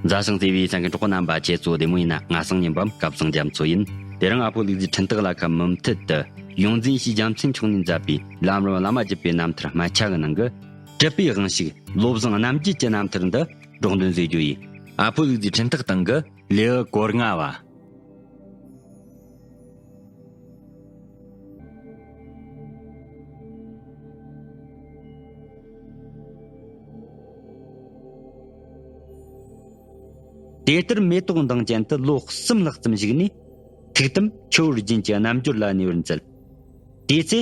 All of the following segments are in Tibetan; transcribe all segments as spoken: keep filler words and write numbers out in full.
མཛའ་ཞིང་བརྩེ་བའི་གསན་མཁན་གྲོགས་པོ་རྣམ་པ། ཁྱེད་ཚོ་བདེ་མོ་ཡིན་ན། ང་སང་ཉིན་པམ་སྐབས་བཟང་རྒྱ་མཚོ་ཡིན། དེ་རིང་ཨ་ཕོ་ལུག་རྫིའི་འཕྲིན་སྟེགས་ལ་ཁ་མུ་མཐུད་དུ་ཡོངས་འཛིན་ཡེ་ཤེས་རྒྱལ་མཚན་མཆོག་ནས་མཛད་པའི་ལམ་རིམ་བླ་མ་བརྒྱུད་པའི་རྣམ་ཐར་སྨད་ཆ་གི་ནང་གི་གྲུབ་པའི་དབང་ཕྱུག་བློ་བཟང་རྣམ་རྒྱལ་གྱི་རྣམ་ཐར་འདི་སྒྲོག་འདོན་མཛད་རྒྱུ་ཡིན། ཨ་ཕོ་ལུག་རྫིའི་འཕྲིན་སྟེགས་སྟེང་གི་ལེའུ་གོ་ལྔ་བ། དེ་ལྟར་མེ་ཏོག་མདངས་ཅན་དུ་ལོ་གསུམ་ལྷག་ཙམ་བཞུགས་ནས། ཐུགས་དམ་ཆུ་བོ་རྒྱུན་གྱི་རྣལ་འབྱོར་ལ་གནས་པར་མཛད། དེའི་ཚེ།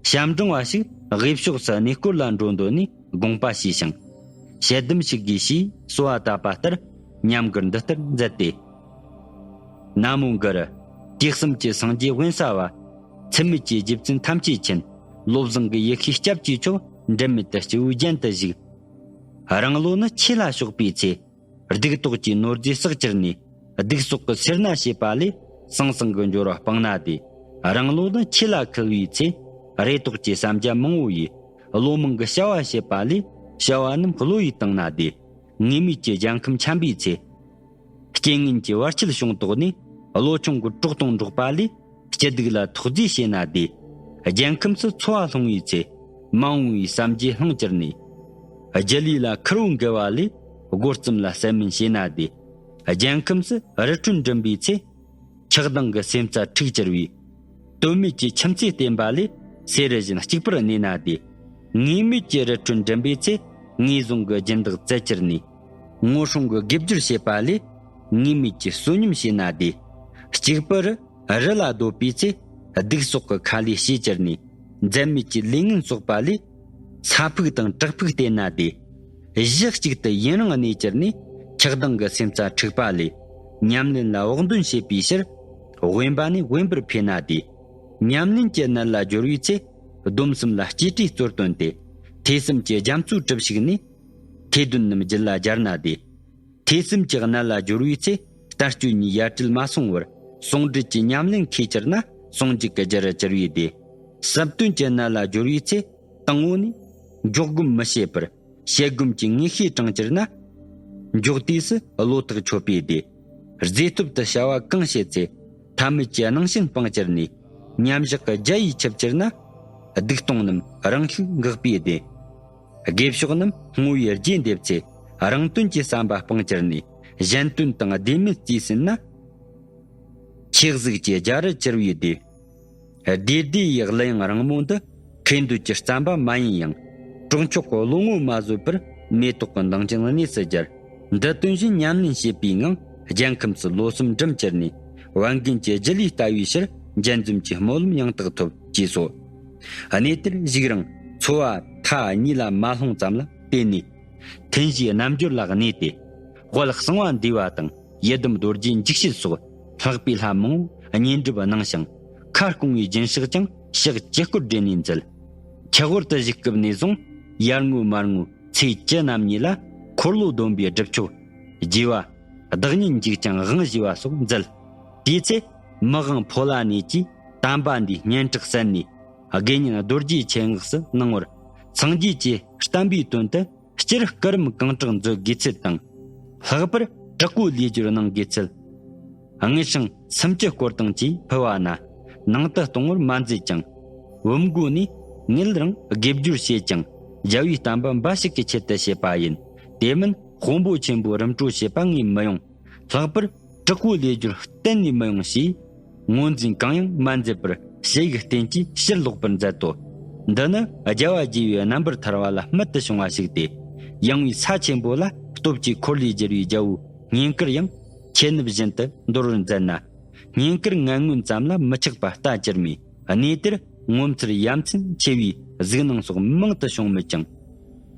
ཞབས་འབྲིང་བ་ཞིག་དབུས་ཕྱོགས་སུ་གནས་སྐོར་ལ་འགྲོ་འདོད་ནས་དགོངས་པ་ཞུས་ཤིང་། ཞལ་འདེབས་ཞུ་དགོས་ཞེས་གསོལ་བ་བཏབ་པ་ལྟར་ཉམས་མགུར་འདི་ལྟར་མཛད་དེ། ན་མོ་གུ་རུ། དུས་གསུམ་གྱི་སངས་རྒྱས་དབེན་ས་བ། འཚེ་མེད་ཀྱི་རྗེ་བཙུན་ཐམས་ཅད་མཁྱེན། བློ་བཟང་གི་ཡེ་ཤེས་སྐྱབས་ཀྱིས་མཆོག་འབྲལ་མེད་དུ་སྤྱི་བོའི་རྒྱན་དུ་བཞུགས། རང་བློ་ནི་ཆོས་ལ་ཕྱོགས་པའི་ཚེ། སྡིག་ཏོག་གི་ནོར་རྫས་བསགས་གྱུར་ནས། སྡིག་སོགས་ཀྱི་སེར་སྣ་བྱེད་པ་ལས། ཟང་ཟིང་གི་འབྱོར་བ་སྤངས་ན་དེ། རང་བློ་ནི་ཆོས་ལ་འཁུལ་བའི་ཚེ། རེ་དོགས་ཀྱི་བསམ་རྒྱ་མང་བོ་ཡིས། བློ་མང་གི་བྱ་བ་བྱེད་པ་ལས། བྱ་བ་རྣམས་བློ་ཡིས་བཏང་ན་དེ། ངེས་མེད་ཀྱི་རྒྱལ་ཁམས་འཁྱམས་པའི་ཚེ། རྐྱེན་ངན་གྱི་བར་ཆད་བྱུང་དོགས་ནས། བློ་ཆུང་གི་གྲོགས་དང་འགྲོགས་པ་ལས། སྐྱིད་སྡུག་ལ་ཐོག་བརྫིས་བྱས་ན་དེ། རྒྱལ་ཁམས་སུ་འཚོ་བ་ལྷུང་བའི་ཚེ། མ་འོངས་པའི་བསམ་རྒྱས་ལྷུང་གྱུར་ནས། རྒྱུ་ལུས་ལ་ཁུར་བོ་འགུལ་བ་ལས། སྒོ་རྩོམ་ལ་གསལ་སྨན་བྱས་ན་དེ། རྒྱལ་ཁམས་སུ་རི་ཁྲོད་འགྲིམ་པའི་ཚེ། ཆགས་སྡང་གི་སེམས་རྩ་འཁྲུགས་གྱུར་བའི། དོན་མེད་ཀྱི་ཁྱིམ་མཚེས་བསྟེན་པ་ལས། སེ་རུ་བཞིན་གཅིག་པུར་གནས་ན་དེ། ངེས་མེད་ཀྱི་རི་ཁྲོད་འགྲིམ་པའི་ཚེ། ངེས་བཟུང་གི་སྦྱིན་བདག་བཙལ་གྱུར་ནས། ངོ་སྲུང་གི་དགེ་སྦྱོར་བྱེད་པ་ལས། ངེས་མེད་ཀྱི་བསོད་སྙོམས་བྱས་ན་དེ། གཅིག་པུར་རི་ལ་སྡོད་པའི་ཚེ། སྡིག་སོགས་ཀྱི་ཁ་ལས་སྐྱེས་གྱུར་ནས། འཛད་མེད་ཀྱི་ལས་ངན་བསགས་པ་ལས། ས་ཕུག་དང་བྲག་ཕུག་བསྟེན་ན་དེ། གཞི་གཅིག་ཏུ་ཡུན་རིང་གནས་གྱུར་ནས། ཆགས་སྡང་གི་སེམས་རྩ་འཁྲུགས་པ་ལས། ཉམས་ལེན་ལ་བག་འདོན་བྱེད་པའི་ཕྱིར། དབེན་པ་ནས་དབེན་པར་ཕེབས་ན་དེ། ཉམས་ལེན་གྱི་གནད་ལ་སྦྱོར་བའི་ཚེ། སྡོམ་གསུམ་ལ་གཅེས་སྤྲས་གཙོར་བཏོན་ཏེ། ཐོས་བསམ་གྱི་རྒྱ་མཚོ་གྲུབ་ཞིག་ནས། ཐོས་དོན་རྣམས་རྒྱུད་ལ་སྦྱར་ན་དེ། ཐོས་བསམ་གྱི་གནད་ལ་སྦྱོར་བའི་ཚེ། ལྟ་སྤྱོད་གཉིས་ཡ་བྲལ་མ་སོང་བར། ཟུང་འབྲེལ་གྱི་ཉམས་ལེན་མཁས་གྱུར་ན། ཟུང་འཇུག་གི་རྒྱུར་གྱུར་པའི་དེ། སེམས་དོན་གྱི་གནད་ལ་སྦྱོར་བའི་ཚེ། དང་པོ་ནས། འཇོག་སྒོམ་མི་བྱེད་པར། བྱེད་སྒོམ་གྱི་ངེས་ཤེས་དྲངས་གྱུར་ན། འཇོག་དུས་སུ་བློ་ཐག་ཆོད་པའི་དེ། རྫས་ཐོབ་ཏུ་བྱ་བ་གང་བྱེད་ཚེ། ཐ་མལ་གྱི་སྣང་ཞེན་སྤངས་གྱུར་ནས། མཉམ་བཞག་གི་རྒྱ་ཡིས་ཁྱབ་གྱུར་ན། སྡིག་ལྟུང་རྣམས་རང་ཤུགས་འགག་པའི་དེ། དགེ་ཕྱོགས་རྣམས་བསྔོ་བའི་རྗེས་འདེབས་ཚེ། རང་དོན་གྱི་བསམ་པ་སྤངས་གྱུར་ནས། གཞན་དོན་དང་བདེན་མེད་རྩིས་ཟིན་ན། ཆོས་གཟུགས་ཀྱི་རྒྱ་རུ་གྱུར་པའི་དེ། བདེ་བདེ་ཡི་གླུ་དབྱངས་རིང་མོ་འདི། མཁས་འདོད་ཀྱི་རྩམ་པ་མ་ཡིན་ཡང་། གྲོགས་མཆོག་གི་བློ་ངོ་མ་བཟོད་པར། མེ་ཏོག་གི་མདངས་ཅན་གནས་སུ་སྦྱར། འདི་དོན་བཞིན་ཉམས་ལེན་བྱེད་པའི་ངང་། རྒྱལ་ཁམས་སུ་ལོ་གསུམ་འགྲིམ་གྱུར་ནས། བན་རྒན་གྱི་རྒྱུ་ལུས་ལྟ་བའི་ཕྱིར། འཇལ་འཛོམས་ཀྱི་སྨོན་ལམ་ཡང་དག་ཐོབ། ཅེས་སོ། གནས་དེར་བཞུགས་རིང་། འཚོ་བ་མཐའ་གཉིས་ལ་མ་ལྷུང་ཙམ་ལ་བརྟེན་ནས། ཐུན་བཞིའི་རྣལ་འབྱོར་ལ་གནས་ཏེ། དཔལ་གསང་བ་འདུས་པ་དང་། ཡི་དམ་རྡོ་རྗེ་འཇིགས་བྱེད་སོགས། ལྷག་པའི་ལྷ་མང་པོ་བསྙེན་སྒྲུབ་གནང་ཞིང་། ཁ་སྐོང་བའི་སྦྱིན་སྲེག་ཀྱང་ཕྱག་ཅི་སྐོར་སྦྲེལ་ནས་མཛད། ཁྱི་ཧོར་དུ་བཞུགས་སྐབས་ནས་བཟུང་། ཡར་ངོའི་མར་ངོའི་ཚེས་བཅུ་རྣམ་གཉིས་ལ། འཁོར་ལོ་སྡོམ་པའི་སྒྲུབ་མཆོག་བགྱི་བ། བདག་ཉིད་འཇིགས་ཀྱང་དབང་བཞི་བ་སོགས་མཛད། དེའི་ཚེ། མི་དབང་ཕོ་ལྷ་གནས་ཀྱིས་དམ་པ་འདིའི་སྙན་གྲགས་གསན་ནས། དགེ་བསྙེན་རྡོ་རྗེ་ཆེན་སྔགས་སུ་གནང་བར། སངས་རྒྱས་ཀྱིས་བསྟན་པའི་དོན་དུ། སྤྱིར་སྐུ་རིམ་གང་དྲག་མཛོད་དགོས་ཚུལ་དང་། ལྷག་པར་དྲག་པོའི་ལས་སྦྱོར་གནང་དགོས་ཚུལ། དངུལ་སྲང་སུམ་ཅུ་སྐོར་དང་བཅས་ཕུལ་བ་ན། ནང་དུ་གཏོང་བར་མ་མཛད་ཅིང་། བུམ་སྒོ་ནས་ངེད་རང་དགེ་སྦྱོར་བྱེད་ཅིང་། རྒྱལ་བའི་བསྟན་པ་འབའ་ཞིག་གི་ཆེད་དུ་བྱེད་པ་ཡིན། དེ་མིན་དཔོན་པོ་ཆེན་པོའི་རིམ་གྲོ་བྱེད་པ་ངས་མི་ཡོང་། ལྷག་པར། དྲག་པོའི་ལས་སྦྱོར་གཏན་ནས་མི་ཡོང་ཞེས། ངོས་འཛིན་གང་ཡང་མ་མཛད་པར་ཞུ་ཡིག་བསྟན་གྱིས་ཕྱིར་ལོག་པར་མཛད་དོ། འདི་ནི་རྒྱལ་བ་དགྱེས་པའི་རྣམ་པར་ཐར་བ་ལ་རྨད་དུ་བྱུང་བ་ཞིག་སྟེ། ཡངས་པའི་ས་ཆེན་པོ་ལ་སྟོབས་ཀྱི་འཁོར་ལོས་སྒྱུར་བའི་རྒྱལ་པོའི་བསྙེན་བཀུར་ཡང་ཁྱེད་ནུབ་བཞིན་དུ་འདོར་བར་མཛད་ན། བསྙེན་བཀུར་ངན་ངོན་ཙམ་ལ་མི་ཆགས་པ་ལྟ་ཅིར་མེད། གནས་དེར་ངོ་མཚར་ཡ་མཚན་ཆེ་བའི་གཟིགས་སྣང་སོགས་མང་དུ་བྱུང་མོད་ཀྱང་།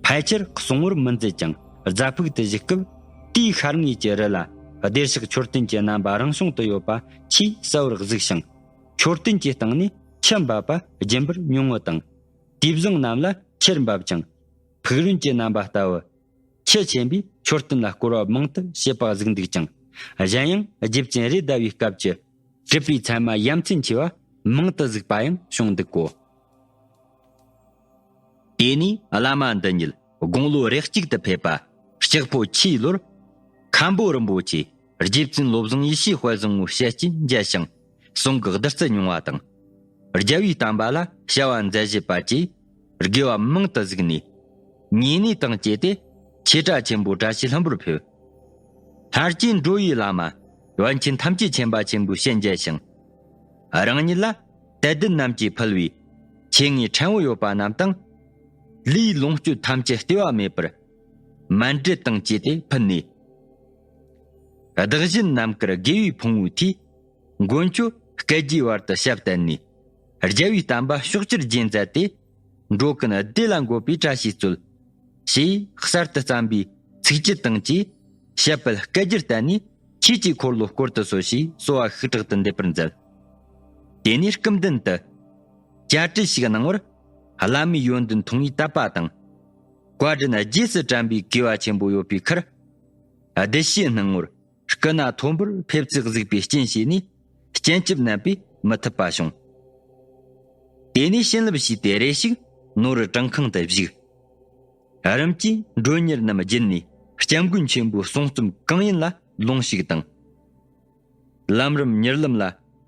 ཕལ་ཆེར་གསུང་བར་མི་མཛད་ཅིང་། རྫ་ཕུག་ཏུ་བཞུགས་སྐབས་དེའི་ཤར་ངོས་ཀྱི་རི་ལ་བདེར་གཤེགས་མཆོད་རྟེན་གྱི་རྣམ་པ་རང་བྱུང་དུ་ཡོད་པ་ཆེས་གསལ་བར་གཟིགས་ཤིང་། མཆོད་རྟེན་གྱི་སྟེང་ནས་ཆུ་འབབ་པ་རྒྱུན་པར་མྱོང་ངོ་དང་། དེའི་བཟང་རྣམས་ལ་ཆུར་འབབ་ཅིང་། ཕུག་རོན་གྱི་རྣམ་པ་ལྟ་བུ། ཁྱུ་ཆེན་པོས་མཆོད་རྟེན་ལ་བསྐོར་བ་མང་དུ་བྱེད་པ་གཟིགས་འདུག་ཅིང་། གཞན་ཡང་རྗེ་བཙུན་རེད་མདའ་བའི་སྐབས་ཀྱི་གྲུབ་པའི་མཚན་མ་ཡ་མཚན་ཆེ་བ་མང་དུ་གཟིགས་པ་ཡང་བྱུང་འདུག་གོ། དེ་ནས་བླ་མ་འདི་ཉིད་དགུང་ལོ་རེ་གཅིག་ཏུ་ཕེབས་པ། ལྕགས་ཕོ་ཆུའི་ལོར། མཁན་པོ་རིན་པོ་ཆེ་རྗེ་བཙུན་བློ་བཟང་ཡེ་ཤེས་དཔལ་བཟང་པོའི་ཞལ་གྱིས་མཇལ་ཞིང་གསུང་གི་བདུད་རྩི་མྱོང་བ་དང་། རྒྱལ་བའི་བསྟན་པ་ལ་བྱ་བ་མཛད་བཞེད་པ་བཅས་དགེ་བ་མང་དུ་གཟིགས་ནས། ཉེ་གནས་དང་བཅས་ཏེ་ཆོས་གྲྭ་ཆེན་པོ་བཀྲ་ཤིས་ལྷུན་པོར་ཕེབས། ལྷར་བཅས་འགྲོ་བའི་བླ་མ་པཎ་ཆེན་ཐམས་ཅད་མཁྱེན་པ་ཆེན་པོའི་ཞལ་མཇལ་ཞིང་། རང་ཉིད་ལ་དད་ལྡན་རྣམས་ཀྱིས་ཕུལ་བའི་ཆོས་དངོས་ཕྲན་བུ་ཡོད་པ་རྣམས་དང་། ལུས་ལོངས་སྤྱོད་ཐམས་ཅད་ལྟེ་བ་མེད་པར་མཎྜལ་དང་བཅས་ཏེ་ཕུལ་ནས། བདག་གཞན་རྣམ་དཀར་དགེ་བའི་ཕུང་པོའི་མཐུས། མགོན་ཁྱོད་བསྐལ་བརྒྱའི་བར་དུ་ཞབས་བརྟན་ནས། རྒྱལ་བའི་བསྟན་པ་ཕྱོགས་བཅུར་རྒྱས་མཛད་དེ། འགྲོ་ཀུན་བདེ་ལ་འགོད་པའི་བཀྲ་ཤིས་སྩོལ། ཞེས་གསར་དུ་བརྩམས་པའི་ཚིགས་བཅད་དང་བཅས་ཞབས་པད་བསྐལ་བརྒྱར་བརྟན་ནས་ཆོས་ཀྱི་འཁོར་ལོ་བསྐོར་དུ་གསོལ་ཞེས་གསོལ་བ་ཤུགས་དྲག་ཏུ་འདེབས་པར་མཛད། དེ་ནས་སྐུ་མདུན་དུ་བཅར་འདྲི་ཞིག་གནང་བར། བླ་མའི་ཡོན་ཏན་མཐོང་བའི་དད་པ་དང་། བཀའ་དྲིན་རྗེས་སུ་དྲན་པའི་གུས་པ་ཆེན་པོ་ཡོད་པའི་ཁར། བདུད་བཞིའི་སྣང་ངོར་སྐུ་ན་མཐོན་པོར་ཕེབས་ཚུལ་གཟིགས་པའི་རྐྱེན་བྱས་ནས་སྤྱན་ཆབ་མནན་པས་མི་ཐུབ་པ་བྱུང་། དེ་ནས་བྱིན་རླབས་ཞུས་ཏེ་རེ་ཞིག་ནོར་བུ་བྲང་ཁང་དུ་བཞུགས། རིམ་གྱིས་མགྲོན་གཉེར་རྣམས་བརྒྱུད་ནས་སྐྱབས་མགོན་ཆེན་པོའི་གསུང་རྩོམ་གང་ཡིན་ལ་ལུང་ཞིག་དང་། ལམ་རིམ་གཉེར་ལམ་ལ་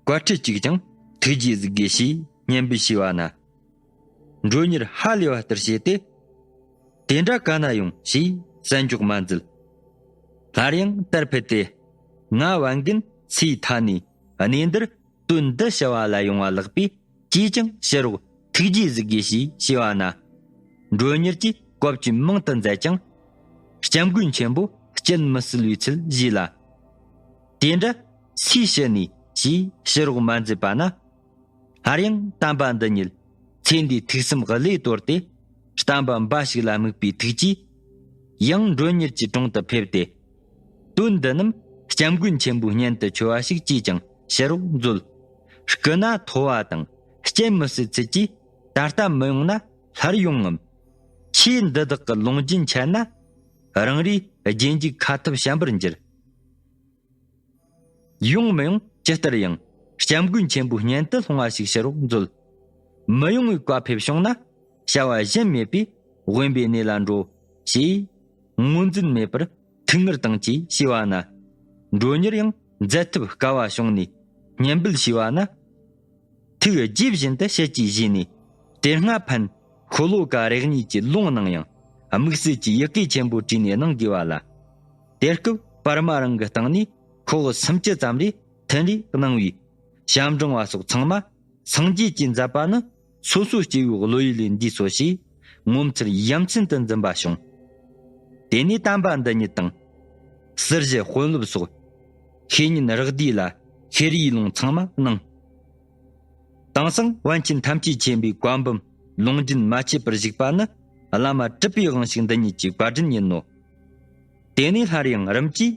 བཀའ་ཁྲིད་གཅིག་ཀྱང་ཐུགས་རྗེས་གཟིགས་དགོས་ཞེས་སྙན་འབུལ་ཞུས་པ་ན། མགྲོན་གཉེར་ཧ་ལས་པ་ལྟར་བྱས་ཏེ། དེ་འདྲ་ག་ན་ཡོང་ཞེས་གསན་འཇོག་མ་མཛད། སླར་ཡང་དར་ཕུད་དེ། ང་བན་རྒན་ཚེའི་མཐའ་ནས་གནས་འདིར་དོན་འདི་བྱ་བ་ལ་ཡོང་བ་ལགས་པས། ཅིས་ཀྱང་ཕྱི་རོགས་ཐུགས་རྗེས་གཟིགས་དགོས་ཞེས་ཞུས་པ་ན། མགྲོན་གཉེར་གྱིས་བཀའ་བཀྱོན་མང་དུ་མཛད་ཀྱང་། སྐྱབས་མགོན་ཆེན་པོ་སྤྱན་མི་གསལ་བའི་ཚུལ་བཞེས་ལ། དེ་འདྲ་སུས་ཞུ་ནས་ཞེས་ཕྱི་རོགས་མ་མཛད་པ་ན། སླར་ཡང་བསྟན་པ་འདི་ཉིད་ཚེ་འདིའི་ཐུགས་བསམ་བློས་དོར་ཏེ། བསྟན་པ་འབའ་ཞིག་ལ་དམིགས་པའི་ཐུགས་ཀྱིས། ཡང་མགྲོན་གཉེར་གྱི་དྲུང་དུ་ཕེབས་ཏེ། དོན་འདི་རྣམས་སྐྱབས་མགོན་ཆེན་པོའི་སྙན་དུ་ཆོས་པ་ཞིག་ཅིས་ཀྱང་ཕྱི་རོགས་མཛོད། སྐུ་ན་མཐོ་བ་དང་སྤྱན་མི་གསལ་ཚུལ་གྱིས་ད་ལྟ་མི་ཡོང་ན་སླར་ཡོང་ངམ། ཆོས་འདི་དག་གི་ལུང་རྒྱུན་འཆད་ན། རང་རེའི་རྗེས་འཇུག་ཁ་ཐུབ་བྱམས་པར་འགྱུར། ཡོང་མི་ཡོང་ཇི་ལྟར་ཡང་སྐྱབས་མགོན་ཆེན་པོའི་སྙན་དུ་ལྷུང་བ་ཞིག་ཕྱི་རོགས་མཛོད། མི་ཡོང་བའི་བཀའ་ཕེབས་བྱུང་ན། བྱ་བ་གཞན་མེད་པས་དབེན་པའི་གནས་ལ་འགྲོ། ཞེས་ངོས་འཛིན་མེད་པར་ཐུགས་ངར་དང་བཅས་ཞུས་པ་ན། མགྲོན་གཉེར་ཡང་མཛད་ཐབས་དཀའ་བ་བྱུང་ནས་སྙན་འབུལ་ཞུས་པ་ན། ཐུགས་རྗེ་བཞིན་དུ་ཞལ་གྱིས་བཞེས་ནས། དེ་སྔ་ཕན་ཤོ་ལོ་ཀ་རེ་གཉིས་ཀྱི་ལུང་གནང་ཡང་། དམིགས་བསལ་གྱི་ཡི་གེ་ཆེན་པོ་བྲིས་ནས་གནང་དགོས་པ་ལ། དེ་སྐབས་པར་མ་རང་གི་སྟེང་ནས་ཤོག་སུམ་ཅུ་ཙམ་རེ་ཐུན་རེ་གནང་བས། བྱམས་སྒྲོན་པ་སོགས་ཚང་མ་སངས་རྒྱས་ཀྱི་མཛད་པ་ནི། སོ་སོའི་སྐྱེ་བོའི་བློ་ཡུལ་ལས་འདས་སོ་ཞེས་ངོ་མཚར་ཡ་མཚན་དུ་འཛིན་པ་བྱུང་། དེ་ནས་བསྟན་པ་འདི་ཉིད་དང་། ཟུར་བཞི་དཔོན་སློབ་སོགས་ཤེས་ཉིན་རག་བསྡུས་ལ་ཤེར་ཡི་ལུང་ཚང་མ་གནང་། དེང་སང་པཎ་ཆེན་ཐམས་ཅད་མཁྱེན་པའི་བཀའ་འབུམ་ལུང་རྒྱུན་མ་ཆད་པར་བཞུགས་པ་ནི། བླ་མ་གྲུབ་པའི་དབང་ཕྱུག་འདི་ཉིད་ཀྱི་བཀའ་དྲིན་ཡིན་ནོ། དེ་ནས་སླར་ཡང་རིམ་གྱིས་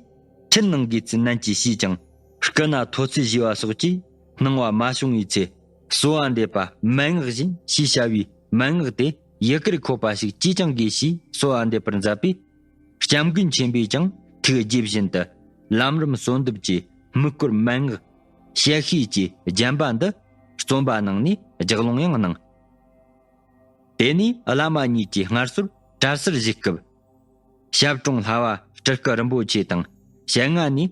ཁྲིད་གནང་དགོས་ཚུལ་ནན་གྱིས་ཞུས་ཀྱང་། སྐུ་ན་མཐོ་ཚུལ་ཞུས་པ་སོགས་ཀྱིས་སྣང་བ་མ་བྱུང་བའི་ཚེ། གསོལ་བ་འདེབས་པ་མན་ངག་བཞིན་ཞེས་བྱ་བའི་མན་ངག་དེ་ཡི་གེར་འཁོད་པ་ཞིག་ཅིས་ཀྱང་དགོས་ཞེས་གསོལ་བ་འདེབས་པར་མཛད་པས། སྐྱབས་མགོན་ཆེན་པོས་ཀྱང་ཐུགས་རྗེ་བཞིན་དུ་ལམ་རིམ་གསོལ་འདེབས་ཀྱི་དམིགས་སྐོར་མན་ངག་ཞལ་ཤེས་ཀྱི་རྒྱན་པ་འདི་རྩོམ་པ་གནང་ནས་ལྗགས་ལུང་ཡང་གནང་། དེ་ནས་བླ་མ་ཉིད་ཀྱིས་སྔར་སོར་གྲྭ་སར་བཞུགས་སྐབས། ཞབས་དྲུང་ལྷ་བ་སྤྲུལ་སྐུ་རིན་པོ་ཆེ་དང་ཞལ་སྔ་ནས།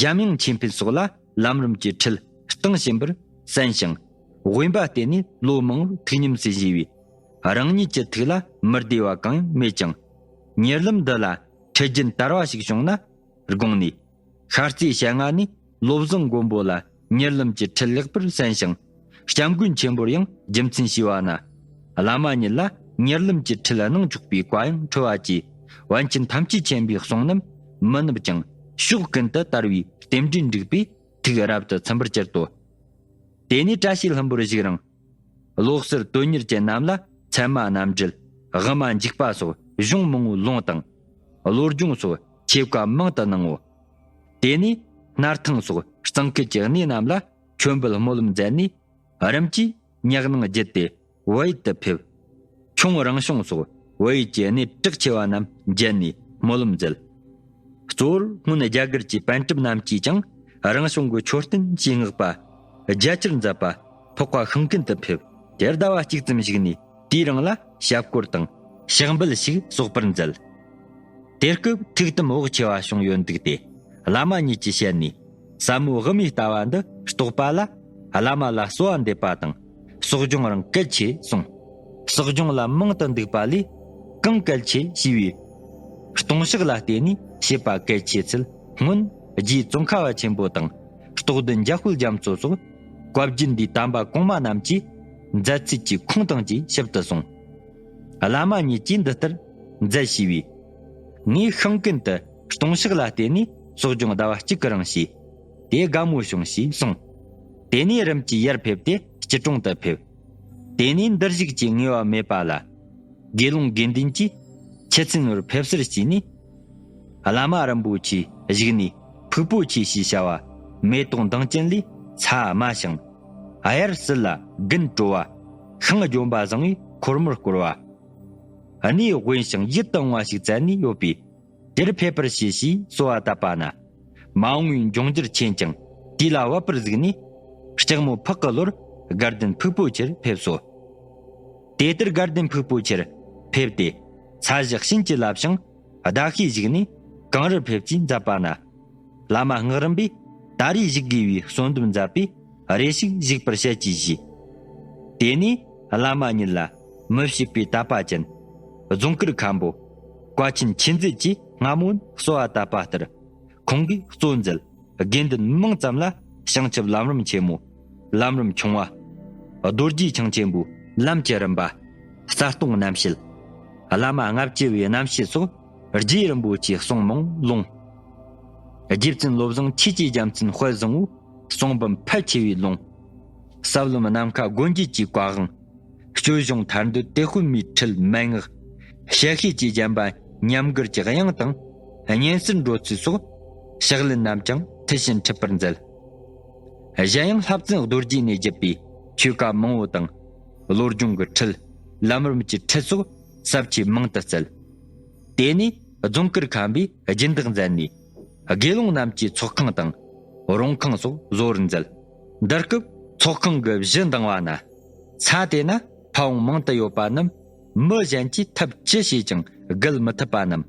འཇམ་དབྱངས་ཆོས་འཕེལ་སོགས་ལ་ལམ་རིམ་གྱི་ཁྲིད་གཏང་བཞིན་པར་གསན་ཞིང་། དབེན་པ་བསྟེན་ནས་ལོ་མང་པོར་ཐུགས་ཉམས་སུ་བཞེས་པས། རང་ཉིད་ཀྱི་ཐུགས་ལ་མི་བདེ་བ་གང་ཡང་མེད་ཀྱང་། གཉེར་ལམ་འདི་ལ་ཁྲིད་རྒྱུན་དར་བ་ཞིག་བྱུང་ན་དགོངས་ནས། ཤར་རྩེའི་ཞལ་སྔ་ནས་བློ་བཟང་མགོན་པོ་ལ་གཉེར་ལམ་གྱི་ཁྲིད་ལེགས་པར་གསན་ཞིང་། སྐྱབས་མགོན་ཆེན་པོར་ཡང་རྒྱུ་མཚན་ཞུས་པ་ན། བླ་མ་ཉིད་ལ་གཉེར་ལམ་གྱི་ཁྲིད་གནང་ཆོག་པའི་བཀའ་ཡང་འཁྲོལ་བ་བཅས། པཎ་ཆེན་ཐམས་ཅད་མཁྱེན་པའི་གསུང་རྣམས་མི་ནུབ་ཅིང་ཕྱོགས་ཀུན་ཏུ་དར་བའི་རྟེན་འབྲེལ་འགྲིག་པས། ཐུགས་རབ་ཏུ་ཚིམ་པར་གྱུར་ཏོ། དེ་ནས་བཀྲ་ཤིས་ལྷུན་པོར་བཞུགས་རིང་། བློ་གསར་དོན་གཉེར་ཅན་རྣམས་ལ་ཚད་མ་རྣམ་འགྲེལ། དབུ་མ་འཇུག་པ་སོགས་གཞུང་མང་པོའི་ལུང་དང་། བློ་སྦྱོང་སོགས་ཆོས་བཀའ་མང་དུ་གནང་ངོ་། དེ་ནས་སྣར་ཐང་སོགས་གཙང་ཁུལ་གྱི་གནས་རྣམས་ལ་མཆོད་འབུལ་སྨོན་ལམ་མཛད་ནས། རིམ་གྱིས་ཉག་གནང་བརྒྱུད་དེ་བལ་ཡུལ་དུ་ཕེབས། ཁྱུང་རང་བྱུང་སོགས་བལ་ཡུལ་གྱི་གནས་གྲགས་ཆེ་བ་རྣམས་མཇལ་ནས་སྨོན་ལམ་མཛད། གཙོ་བོར་སྔོན་རྒྱ་གར་གྱི་པཎ་གྲུབ་རྣམས་ཀྱིས་ཀྱང་རང་བྱུང་གི་མཆོད་རྟེན་ཞེས་བསྔགས་པ་རྒྱ་ཆེར་མཛད་པ་འཕགས་པ་ཤིང་ཀུན་ཏུ་ཕེབས། དེར་ཟླ་བ་གཅིག་ཙམ་བཞུགས་ནས་དེའི་རིང་ལ་ཞབས་སྐོར་དང་ཕྱག་འབུལ་ཞིག་གསོག་པར་མཛད། དེ་སྐབས་ཐུགས་དམ་བག་ཆེ་བ་བྱུང་ཡོད་འདུག་སྟེ། བླ་མ་ཉིད་ཀྱི་ཞལ་ནས་ཟབ་མོ་དབུ་མའི་ལྟ་བ་འདི་རྟོགས་པ་ལ། བླ་མ་ལ་གསོལ་བ་འདེབས་པ་དང་། གསོ་སྦྱོང་རང་གལ་ཆེ་གསུངས། གསོ་སྦྱོང་ལ་མང་དུ་འདུག་པ་ལས་གང་གལ་ཆེ་ཞེས་པའི་ལྟུང་བཤགས་ལ་བརྟེན་ནས་བྱེད་པ་གལ་ཆེ་ཚུལ་སྔོན་རྗེ་ཙོང་ཁ་པ་ཆེན་པོ་དང་རྟོགས་ལྡན་འཇམ་དཔལ་རྒྱ་མཚོ་སོགས་བཀའ་བརྒྱུད་འདིའི་དམ་པ་གོང་མ་རྣམས་ཀྱིས་མཛད་ཚུལ་གྱི་ཁུངས་དང་བཅས་ཞིབ་ཏུ་གསུངས། བླ་མ་ཉིད་ཀྱིས་འདི་ལྟར་མཛད་ཞུས་པས། ངས་ཤིང་ཀུན་དུ་ལྟུང་བཤགས་ལ་བརྟེན་ནས་གསོ་སྦྱོང་ཟླ་བ་གཅིག་གི་རིང་བྱས། དེ་དགའ་མོ་བྱུང་ཞེས་གསུངས། དེ་ནས་རིམ་གྱིས་ཡར་ཕེབས་ཏེ་སྐྱིད་གྲོང་དུ་ཕེབས། དེ་ནས་འདིར་བཞུགས་ཀྱི་ངེས་པ་མེད་པ་ལ། དགེ་སློང་དགེ་འདུན་གྱིས་ཁྱེད་ཚན་བར་ཕེབས་བསུར་བྱས་ནས། བླ་མ་རིན་པོ་ཆེའི་བཞུགས་གནས་ཕུག་པོ་ཆེ་ཞེས་བྱ་བ་མེ་ཏོག་མདངས་ཅན་ལས་ཚ་དམའ་ཞིང་། དབྱར་བསིལ་ལ་དགུན་དྲོ་བ། ཤིང་ལྗོན་པ་བཟང་བས་འཁོར་མོར་བསྐོར་བ། གནས་དབེན་ཞིང་ཡིད་དུ་འོང་བ་ཞིག་བཙལ་ནས་ཡོད་པས། དེར་ཕེབས་པར་བྱོས་ཞེས་གསོལ་བ་བཏབ་པ་ན། མ་འོངས་པའི་འབྱུང་འགྱུར་ཆེན་ཅིང་དུས་ལ་བབ་པར་གཟིགས་ནས། ལྕགས་མོ་ཕག་གི་ལོར་དགའ་ལྡན་ཕུག་པོ་ཆེར་ཕེབས་སོ། དེ་ལྟར་དགའ་ལྡན་ཕུག་པོ་ཆེར་ཕེབས་ཏེ། ཚ་ཞག་བྱིན་གྱིས་བརླབས་ཤིང་ཟླ་ཤས་བཞུགས་ནས་གངས་རི་ཕེབས་ཀྱིས་མཛད་པ་ན། བླ་མ་སྔགས་རམས་པས་ད་རེས་བཞུགས་དགོས་པའི་གསོལ་འདེབས་མཛད་པས། རེ་ཞིག་བཞུགས་པར་བྱེད་ཅིག་ཞུས། དེ་ནས་བླ་མ་ཉིད་ལ་མི་བྱེད་པའི་དད་པ་ཅན། རྫོང་དཀར་མཁན་པོ། བཀའ་ཆེན་ཆོས་མཛད་ཀྱིས་སྔ་མོ་གསོལ་བ་བཏབ་པ་ལྟར། ཁོང་གིས་གཙོ་མཛད་དགེ་འདུན་མང་ཙམ་ལ་བྱང་ཆུབ་ལམ་རིམ་ཆེན་མོ། ལམ་རིམ་ཆུང་བ། རྡོ་རྗེ་འཆང་ཆེན་པོའི་ལམ་གྱི་རིམ་པ། གསལ་སྟོང་རྣམ་བཤད། བླ་མ་ལྔ་བཅུ་པའི་རྣམ་བཤད་སོགས་རྗེ་རིན་པོ་ཆེའི་གསུང་མང་ལུང་། རྗེ་བཙུན་བློ་བཟང་ཆོས་ཀྱི་རྒྱལ་མཚན་དཔལ་བཟང་བོའི་གསུང་འབུམ་ཕལ་ཆེ་བའི་ལུང་། ཟབ་ལམ་ནམ་མཁའ་སྒོ་འབྱེད་ཀྱི་བཀའ་དབང་། སྤྱོད་གཞུང་ཐར་འདོད་དེད་དཔོན་མའི་ཁྲིད་མན་ངག། བཤད་ཤེས་ཀྱི་བརྒྱན་པ་ཉམས་མགུར་གྱི་དབྱངས་དང་། སྙན་གསོལ་འགྲོ་ཚུལ་སོགས་ཕྱག་ལེན་རྣམས་ཀྱང་དེ་བཞིན་འཁྲིད་པར་མཛད། གཞན་ཡང་ལྷ་བཙུན་རྡོ་རྗེ་ནས་བརྒྱུད་པའི་ཆོས་བཀའ་མང་པོ་དང་། བློ་སྦྱོང་གི་ཁྲིད། ལམ་རིམ་གྱི་ཁྲིད་སོགས་ཟབ་ཆོས་མང་དུ་སྩལ། དེ་ནས་རྫོང་དཀར་མཁན་པོས་སྦྱིན་བདག་མཛད་ནས། དགེ་སློང་རྣམས་ཀྱི་ཚོགས་ཁང་དང་། རོང་ཁང་སོགས་བཟོ་བར་མཛད། འདི་སྐབས་ཚོགས་ཁང་གི་གཞི་འདང་བ་ན། ས་དེ་ན་ཕ་བོང་མང་དུ་ཡོད་པ་རྣམས་མི་གཞན་གྱིས་ཐབས་ཅི་བྱས་ཀྱང་བརྒལ་མི་ཐུབ་པ་རྣམས།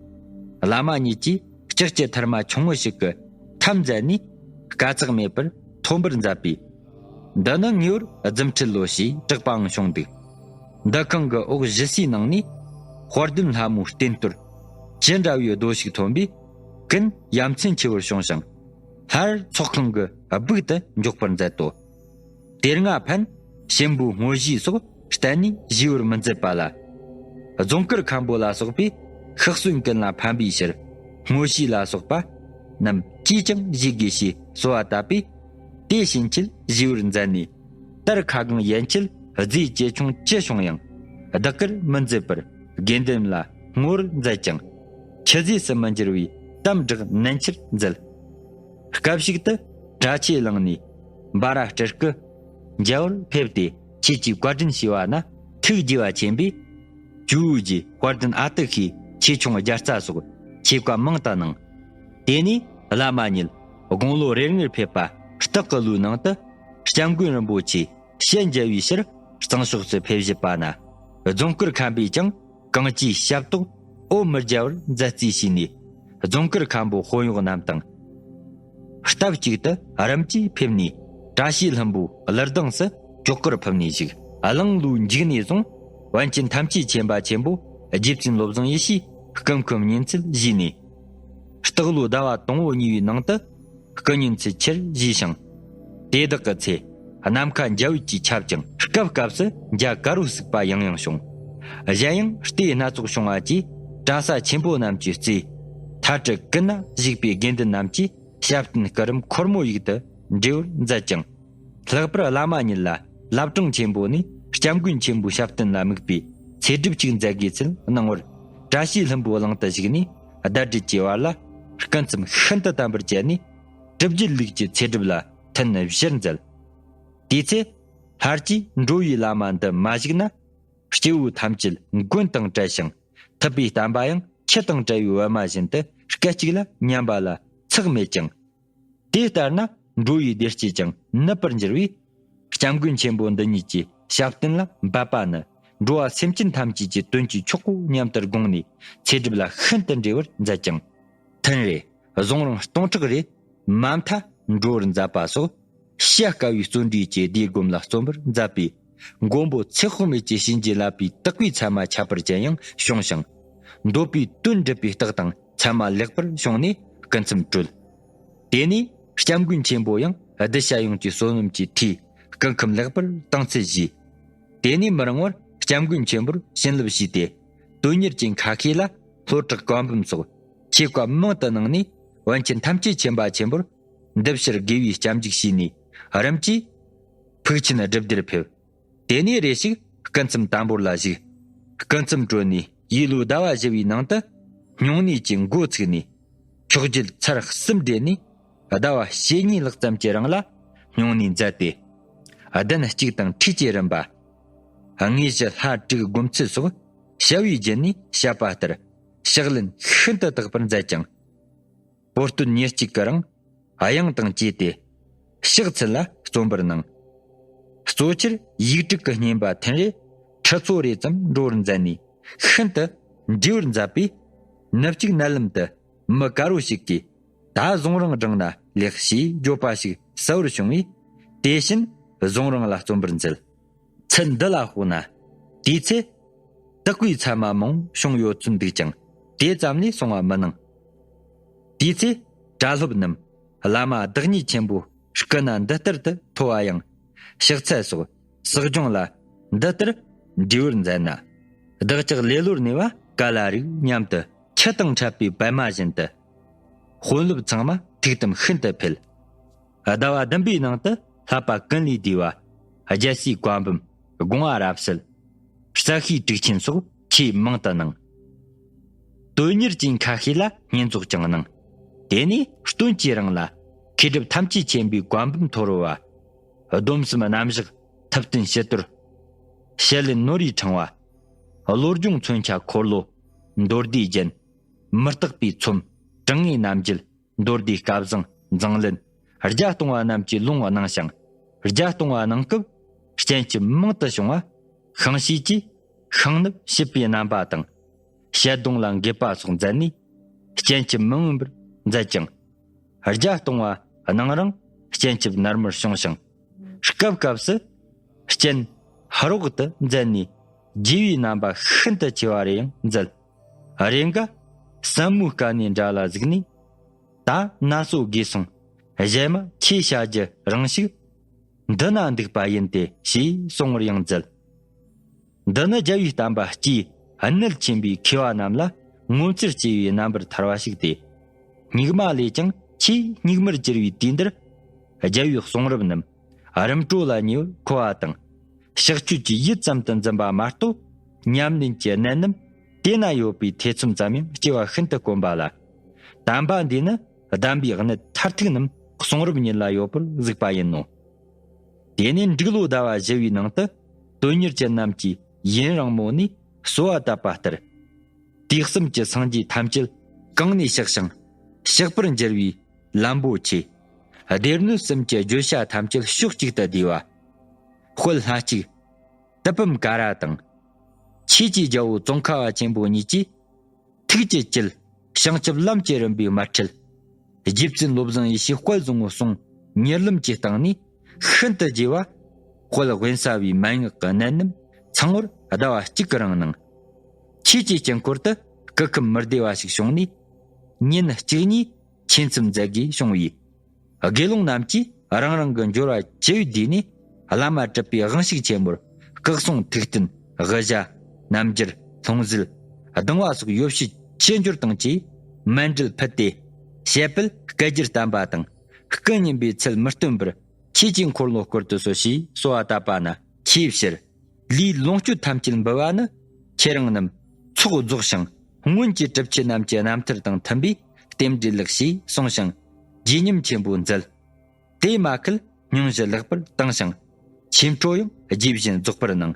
བླ་མ་ཉིད་ཀྱིས་ལྕགས་ཀྱི་ཐེར་མ་ཆུང་ངུ་ཞིག་གི་ཐབས་མཛད་ནས་དཀའ་ཚེགས་མེད་པར་ཐོན་པར་མཛད་པས། འདི་ནི་ངེས་པར་རྫུ་འཕྲུལ་ལོ་ཞེས་གྲགས་པའང་བྱུང་འདུག། འདི་ཁང་གི་འོག་བཞི་སའི་ནང་ནས་དཔལ་ལྡན་ལྷ་མོའི་རྟེན་གཏོར་ཇི་འདྲ་བའི་རྡོ་ཞིག་ཐོན་པས་ཀུན་ཡ་མཚན་ཆེ་བར་བྱུང་ཞིང་། སླར་ཚོགས་ཁང་གི་སྦུག་ཏུ་འཇོག་པར་མཛད་དོ། དེ་སྔ་ཕན་གཤིན་པོའི་དངོས་གཞི་སོགས་གཏན་ནས་བཞེས་པར་མི་མཛད་པ་ལ། རྫོང་དཀར་མཁན་པོ་ལ་སོགས་པས་ཤག་གསོན་ཀུན་ལ་ཕན་པའི་ཕྱིར་དངོས་གཞི་ལ་སོགས་པ་རྣམས་ཅིས་ཀྱང་བཞེས་དགོས་ཞེས་གསོལ་བ་བཏབ་པས། དེ་ཕྱིན་ཆད་བཞེས་པར་མཛད་ནས། དར་ཁ་སྒང་ཡན་ཆད་རྫས་ཆེ་ཆུང་ཅི་བྱུང་ཡང་བདག་གིར་མི་མཛད་པར་དགེ་འདུན་ལ་བསྔོ་བར་མཛད་ཅིང་། ཆུད་ཟོས་སུ་མི་འགྱུར་བའི་དམ་བསྒྲགས་ནན་ཆེར་མཛད། སྐབས་ཤིག་ཏུ་གྲྭ་ཆས་བླངས་ནས་འབའ་ར་སྤྲུལ་སྐུ་མཇལ་བར་ཕེབས་ཏེ་ཆོས་ཀྱི་བཀའ་དྲིན་ཞུས་པ་ན། ཐུགས་དགྱེས་པ་ཆེན་པོས་ཇོ་བོ་རྗེ་དཔལ་ལྡན་ཨ་ཏི་ཤའི་ཆོས་ཆུང་བརྒྱ་རྩ་སོགས་ཆོས་བཀའ་མང་དུ་གནང་། དེ་ནས་བླ་མ་ཉིད་དགུང་ལོ་རེ་ལྔར་ཕེབས་པ་སྟག་གི་ལོའི་ནང་དུ་སྐྱབས་མགོན་རིན་པོ་ཆེ་ཞལ་མཇལ་བའི་ཕྱིར་གཙང་ཕྱོགས་སུ་ཕེབས་བཞུད་པ་ན། རྫོང་དཀར་མཁན་པོས་ཀྱང་གང་ཅིའི་ཞབས་ཏོག་འོ་མི་རྒྱལ་བར་མཛད་རྩིས་བྱས་ནས། རྫོང་དཀར་མཁན་པོ་དཔོན་གཡོག་རྣམས་དང་། སྟབས་གཅིག་ཏུ་རིམ་གྱིས་ཕེབས་ནས། བཀྲ་ཤིས་ལྷུན་པོའི་གླུ་གདངས་སུ་ཇོ་དཀར་ཕུབ་ནས་བཞུགས། གླང་ལོའི་མཇུག་ནས་བཟུང་། པཎ་ཆེན་ཐམས་ཅད་མཁྱེན་པ་ཆེན་པོ་རྗེ་བཙུན་བློ་བཟང་ཡེ་ཤེས་སྐུ་ཁམས་བསྙེན་ཚུལ་བཞེས་ནས། སྟག་ལོའི་ཟླ་བ་དང་པོ་གཉིས་པའི་ནང་དུ། སྐུ་བསྙེན་ཚུལ་ཆེར་བཞེས་ཤིང་། དེ་དག་གི་ཚེ། ནམ་མཁའ་འཇའ་འོད་ཀྱིས་ཁྱབ་ཅིང་། སྐབས་སྐབས་སུ་འཇའ་དཀར་པོ་བསུགས་པ་ཡང་ཡང་བྱུང་། གཞན་ཡང་ལྟས་སྣ་ཚོགས་བྱུང་བ་བཅས་གྲྭ་ས་ཆེན་པོ་རྣམས་ཀྱི་རྩེ། མཐའ་གྲུ་ཀུན་ན་བཞུགས་པའི་དགེ་འདུན་རྣམས་ཀྱིས་ཞབས་བརྟན་སྐུ་རིམ་འཁོར་མོ་ཡིག་ཏུ་འགྲེལ་བར་མཛད་ཅིང་། ལྷག་པར་བླ་མ་ཉིད་ལ་བླ་བྲང་ཆེན་པོ་ནས་སྐྱབས་མགོན་ཆེན་པོའི་ཞབས་བརྟན་ལ་དམིགས་པའི་ཚེ་སྒྲུབ་ཅིག་མཛད་དགོས་ཚུལ་གནང་བར། བཀྲ་ཤིས་ལྷུན་པོའི་གླིང་དུ་བཞུགས་ནས་ཟླ་སྒྲིལ་གྱི་བར་ལ་སྐུ་མཚམས་ཤིན་ཏུ་དམ་པར་བཅད་ནས། སྒྲུབ་བརྒྱུད་ལུགས་ཀྱི་ཚེ་སྒྲུབ་ལ་ཐུན་བཞིར་མཛད། དེའི་ཚེ། ལྷར་བཅས་འགྲོ་བའི་བླ་མ་འདི་མ་བཞུགས་ན། སྐྱེ་བོ་ཐམས་ཅད་མགོན་དང་བྲལ་ཞིང་། ཐུབ་པའི་བསྟན་པ་ཡང་ཁྱི་དང་བྲལ་བའི་པད་མ་བཞིན་དུ་སྐད་ཅིག་ལ་ཉམས་པ་ལ་ཚེགས་མེད་ཅིང་། དེ་ལྟར་ན་འགྲོ་བའི་བདེ་སྐྱིད་ཀྱང་ནུབ་པར་འགྱུར་བས། སྐྱབས་མགོན་ཆེན་པོ་འདི་ཉིད་ཀྱི་ཞབས་བརྟན་ལ་འབད་པ་ནི་ འགྲོ་བ་སེམས་ཅན་ཐམས་ཅད་ཀྱི་དོན་གྱི་མཆོག་གོ་སྙམ་དུ་དགོངས་ནས་ཚེ་སྒྲུབ་ལ་ཤིན་ཏུ་འབྲེལ་བར་མཛད་ཅིང་། ཐུན་རེ་གཟུངས་རིང་སྟོང་ཕྲག་རེ་མ་མཐའ་འགྲོ་བར་མཛད་པ་སོགས། བྱ་དཀའ་བའི་བརྩོན་འགྲུས་ཀྱི་བདེ་སྒོམ་ལ་བརྩོན་པར་མཛད་པས། མགོན་པོ་ཚེ་དཔག་མེད་ཀྱི་བྱིན་གྱིས་བརླབས་པའི་དག་པའི་མཚན་མ་ཁྱད་པར་ཅན་ཡང་བྱུང་ཞིང་། འདོད་པའི་དོན་འགྲུབ་པའི་རྟགས་དང་མཚན་མ་ལེགས་པར་བྱུང་ནས་སྐུ་མཚམས་གྲོལ། དེ་ནས་སྐྱབས་མགོན་ཆེན་པོ་ཡང་གདུལ་བྱ་ཡོངས་ཀྱི་བསོད་ནམས་ཀྱི་མཐུས་སྐུ་ཁམས་ལེགས་པར་བཏང་ཚུལ་བཞེས། དེ་ནས་མི་རིང་བར་སྐྱབས་མགོན་ཆེན་པོར་བྱིན་རླབས་ཞུས་ཏེ། དོན་གཉེར་གྱི་ཁ་ཤས་ལ་ལྷོ་བྲག་བཀའ་འབུམ་སོགས་ཆོས་བཀའ་མང་དུ་གནང་ནས། པཎ་ཆེན་ཐམས་ཅད་མཁྱེན་པ་ཆེན་པོར་འདི་ཕྱིར་དགེ་བའི་སྐྱབས་འཇུག་ཞུས་ནས། རིམ་གྱིས་ཕུག་ཆེན་སྒྲུབ་སྡེར་ཕེབས། དེ་ནས་རེ་ཞིག་སྐུ་མཚམས་དམ་པོར་ལ་བཞུགས། སྐུ་མཚམས་གྲོལ་ནས་ཡིད་ལུས་ཟླ་བ་བཞི་བའི་ནང་དུ་སྨྱུང་གནས་ཀྱི་འགོ་ཚུགས་ནས། ཆོག་བརྒྱད་ཚར་གསུམ་བགྲེས་ནས་ཟླ་བ་ཞེ་གཉིས་ལྷག་ཙམ་གྱི་རིང་ལ་སྨྱུང་གནས་མཛད་དེ། གདན་གཅིག་དང་ཁྲུས་ཀྱི་རིམ་པ། དངོས་གཞི་ལྷ་དྲུག་སྒོམ་ཚུལ་སོགས་བྱ་བའི་རྒྱུད་ནས་བཤད་པ་ལྟར་ཕྱག་ལེན་ཤིན་ཏུ་དག་པར་མཛད་ཅིང་། བོད་སྟོད་ཉེར་གཅིག་གི་རིང་དབྱངས་དང་བཅས་ཏེ། ཕྱག་འཚལ་ལ་བརྩོན་པར་གནང་། གཙོ་ཆེར་ཡིག་དྲུག་གི་བསྙེན་པ་ཐུན་རེ་ཁྲི་ཚོ་རེ་ཙམ་འགྲོ་བར་མཛད་ནས་ཤིན་ཏུ་འབྲེལ་བར་མཛད་པས། ནུབ་གཅིག་གནམ་ལམ་དུ་མི་དཀར་བོ་ཞིག་གིས། ད་གཟུངས་རིང་བགྲངས་ན་ལེགས་ཞེས་བརྗོད་པ་ཞིག་གསལ་བར་བྱུང་བས། དེ་བཞིན་གཟུངས་རིང་ལ་བརྩོན་པར་མཛད། ཚུལ་འདི་ལ་དཔོག་ན། དེའི་ཚེ་དག་པའི་མཚན་མ་མང་བྱུང་ཡོད་ཚུལ་འདུག་ཀྱང་དེ་ཙམ་ལས་གསུང་བ་མི་གནང་། དེའི་ཚེ་གྲྭ་སློབ་རྣམས་བླ་མ་བདག་ཉིད་ཆེན་པོ་སྐུ་ན་འདི་ལྟར་དུ་མཐོ་བ་ཡང་། ཕྱག་འཚལ་སོགས་བསགས་སྦྱོང་ལ་འདི་ལྟར་འབྲས་བུར་མཛད་ན། བདག་ཅག་ལེ་ལོར་གནས་པ་ག་ལ་རིགས་སྙམ་དུ། ཆུ་དང་འཕྲད་པའི་པད་མ་བཞིན་དུ། དཔོན་སློབ་ཚང་མ་ཐུགས་དམ་ཤིན་ཏུ་འཕེལ། ཟླ་བ་བདུན་པའི་ནང་དུ་བསླབ་པ་ཀུན་ལས་བདེ་བ། རྒྱལ་སྲས་བཀའ་འབུམ་དགོངས་པ་རབ་གསལ། རྩ་ཤེས་དྲུག་ཆེན་སོགས་ཆེས་མང་དུ་གནང་། དོན་གཉེར་ཅན་ཁ་ཤས་ལ་བསྙེན་རྫོགས་ཀྱང་གནང་། དེ་ནས་སྟོན་གྱི་རིང་ལ་མཁས་གྲུབ་ཐམས་ཅད་མཁྱེན་པའི་བཀའ་འབུམ་མཐོ་རོལ་བ། སྡོམ་གསུམ་རྣམ་བཞག་ཐུབ་བསྟན་ཕྱི་དོར། བཤད་ལེན་ནོར་བུའི་ཕྲེང་བ། བློ་སྦྱོང་མཚོན་ཆ་འཁོར་ལོ། མདོ་སྡེའི་རྒྱན། མི་རྟག་པའི་ཚོམས། དྲང་ངེས་རྣམ་འབྱེད། མདོ་སྡེའི་སྐལ་བཟང་། མཛངས་བླུན། བརྒྱ་སྟོང་བ་རྣམས་ཀྱི་ལུང་གནང་ཞིང་། བརྒྱ་སྟོང་བ་གནང་སྐབས་སྤྱན་ཆབ་མང་དུ་བྱུང་བ། ཤིང་བྱས་ཀྱིས་ཤིང་ནུབ་བྱེད་པའི་རྣམ་པ་དང་། ཞལ་གདོང་ལ་འགེབས་པ་སོགས་མཛད་ནས་སྤྱན་ཆབ་མི་མངོན་པར་མཛད་ཅིང་། བརྒྱ་སྟོང་བ་གནང་རིང་སྤྱན་ཆབ་ནར་མར་བྱུང་ཞིང་། སྐབས་སྐབས་སུ་སྤྱན་ཧ་རོག་ཏུ་མཛད་ནས་རྒྱས་པའི་རྣམ་པ་ཤིན་ཏུ་ཆེ་བ་རེ་ཡང་མཛད། རེ་འགའ་སྲམ་མོའི་སྐ་ནས་འདྲ་ལ་གཟིགས་ནས། ད་ན་སོ་དགོས་སོང་། གཞན་མ་ཁྱེད་བྱ་རྒྱུ་རང་ཞིག་འདི་ན་འདུག་པ་ཡིན་ཏེ་ཞེས་གསུང་བར་ཡང་མཛད། འདི་ནི་རྒྱལ་བའི་བསྟན་པ་སྤྱིའི་གནད་ཆེན་པོའི་མཁས་པ་རྣམས་ལ་ངོ་མཚར་ཆེ་བའི་རྣམ་པར་ཐར་བ་ཞིག་སྟེ། སྙིགས་མ་ལས་ཀྱང་ཆེས་སྙིགས་མར་གྱུར་བའི་དུས་འདིར། རྒྱལ་བའི་གསུང་རབ་རྣམས་རིམ་གྲོ་ལ་ཉེ་བར་མཁོ་བ་དང་། གཤེགས་ཆོས་ཀྱི་ཡུལ་ཙམ་དུ་འཛིན་པ་མ་གཏོགས། ཉམས་ལེན་གྱི་གནད་རྣམས་དེ་ན་ཡོད་པའི་ཐེ་ཚོམ་ཙམ་ཡང་སྐྱེ་བ་ཤིན་ཏུ་དཀོན་པ་ལ། དམ་པ་འདིས་ནི་གདམས་པའི་གནད་མཐར་ཐུག་རྣམས་གསུང་རབ་ཉིད་ལ་ཡོད་པར་གཟིགས་པ་ཡིན་ནོ། དེ་ནས་འབྲུག་ལོ་ཟླ་བ་བཞི་བའི་ནང་དུ་དོན་གཉེར་ཅན་རྣམས་ཀྱི་ཡུན་རིང་མོ་ནས་གསོལ་བ་བཏབ་པ་ལྟར། དུས་གསུམ་གྱི་སངས་རྒྱས་ཐམས་ཅད་གང་ནས་གཤེགས་ཤིང་གཤེགས་པར་འགྱུར་བའི་ལམ་པོ་ཆེ། སྡེ་སྣོད་གསུམ་གྱི་བརྗོད་བྱ་ཐམས་ཅད་ཕྱོགས་གཅིག་ཏུ་བསྡུས་པ། དཔལ་ལྷ་གཅིག་ཏི་པཾ་ཀ་ར་དང་། ཆོས་ཀྱི་རྒྱལ་པོ་ཙོང་ཁ་པ་ཆེན་པོ་གཉིས་ཀྱིས། ཐུགས་ཀྱི་དཀྱིལ་བྱང་ཆུབ་ལམ་གྱི་རིམ་པའི་མ་ཁྲིད། རྗེ་བཙུན་བློ་བཟང་ཡེ་ཤེས་དཔལ་བཟང་པོའི་གསུང་ཉེར་ལམ་གྱི་སྟེང་ནས་ཤིན་ཏུ་རྒྱས་པ། དཔལ་དབེན་ས་པའི་མན་ངག་གི་གནད་རྣམས་ཚང་བར་ཟླ་བ་གཅིག་གི་རིང་གནང་། ཆོས་ཀྱི་དཀྱིལ་འཁོར་དུ་སྐུ་ཁམས་མི་བདེ་བ་ཞིག་བྱུང་ནས། ཉིན་གཅིག་གཉིས་ཆོས་མཚམས་མཛད་དགོས་བྱུང་བས། དགེ་སློང་རྣམས་ཀྱིས་རང་རང་གི་འབྱོར་བ་ཇི་ཡོད་བསྡུས་ནས། བླ་མ་གྲུབ་པའི་དབང་ཕྱུག་ཆེན་པོར་སྐུ་གསུང་ཐུགས་རྟེན་དབུ་ཞྭ་རྣམ་འགྱུར་ལྷུང་བཟེད་གདིང་བ་སོགས་ཡོ་བྱད་ཆེ་འབྱོར་དང་བཅས་མཎྜལ་ཕུལ་ཏེ། ཞལ་ཕུལ་སྐད་སྒྱུར་བསྟན་པ་དང་། སྐུ་བསྙེན་པའི་ཚུལ་མི་སྟོན་པར་ཆོས་ཀྱི་འཁོར་ལོ་བསྐོར་དུ་གསོལ་ཞེས་གསོལ་བ་བཏབ་པ་ན། ཆོས་ཕྱིར་ལུས་ལོངས་སྤྱོད་ཐམས་ཅད་འབུལ་བ་ནི། ཁྱེད་རང་རྣམས་ཚོགས་རྫོགས་ཤིང་སྔོན་གྱི་གྲུབ་ཆེན་རྣམས་ཀྱི་རྣམ་ཐར་དང་མཐུན་པའི་རྟེན་འབྲེལ་ལགས་ཞེས་གསུངས་ཤིང་། བརྗིད་ཉམས་ཆེན་པོ་མཛད། དེ་མ་ཁུལ་སྙུང་གཞི་ལེགས་པར་བཏང་ཞིང་། ཆོས་འཕྲོ་ཡང་རྗེས་བཞིན་རྫོགས་པར་གནང་།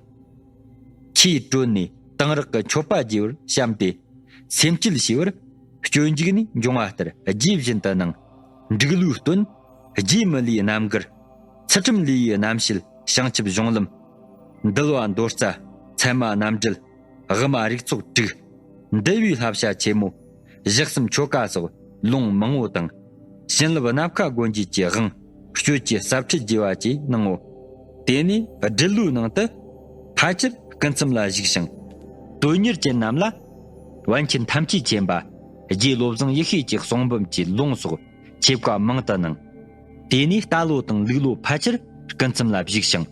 ཆོས་གྲོལ་ནས་གཏང་རག་གི་མཆོད་པ་རྒྱས་པར་བཤམས་ཏེ། སེམས་བསྐྱེད་ཞུས་པར་སྤྱོད་འཇུག་ནས་འབྱུང་བ་ལྟར་རྗེས་བཞིན་དུ་གནང་། འབྲུག་ལོའི་སྟོན། རྗེ་མི་ལའི་རྣམ་དཀར། ཚུལ་ཁྲིམས་ལེའུའི་རྣམ་བཤད། བྱང་ཆུབ་གཞུང་ལམ། འདུལ་བ་མདོ་རྩ། ཚད་མ་རྣམ་འགྲེལ། དབུ་མ་རིགས་ཚོགས་དྲུག་འདུལ་བའི་བསླབ་བྱ་ཆེན་མོ། ཞག་གསུམ་ཆོ་ག་སོགས་ལུང་མང་བོ་དང་། བྱིན་རླབས་ནམ་མཁའ་སྒོ་འབྱེད་ཀྱི་དབང་སྤྱོད་ཀྱི་ཟབ་ཁྲིད་རྒྱས་པ་བཅས་གནང་ངོ་། དེ་ནས་སྦྲེལ་ལོའི་ནང་དུ་ཕལ་ཆེར་སྐུ་མཚམས་ལ་བཞུགས་ཤིང་། དོན་གཉེར་ཅན་རྣམས་ལ་པཎ་ཆེན་ཐམས་ཅད་མཁྱེན་པ་རྗེ་བློ་བཟང་ཡེ་ཤེས་ཀྱི་གསུང་འབུམ་གྱི་ལུང་སོགས་ཆོ་ག་མང་དུ་གནང་། དེ་ནས་རྟ་ལོ་དང་ལུག་ལོ་ཕལ་ཆེར་སྐུ་མཚམས་ལ་བཞུགས་ཤིང་།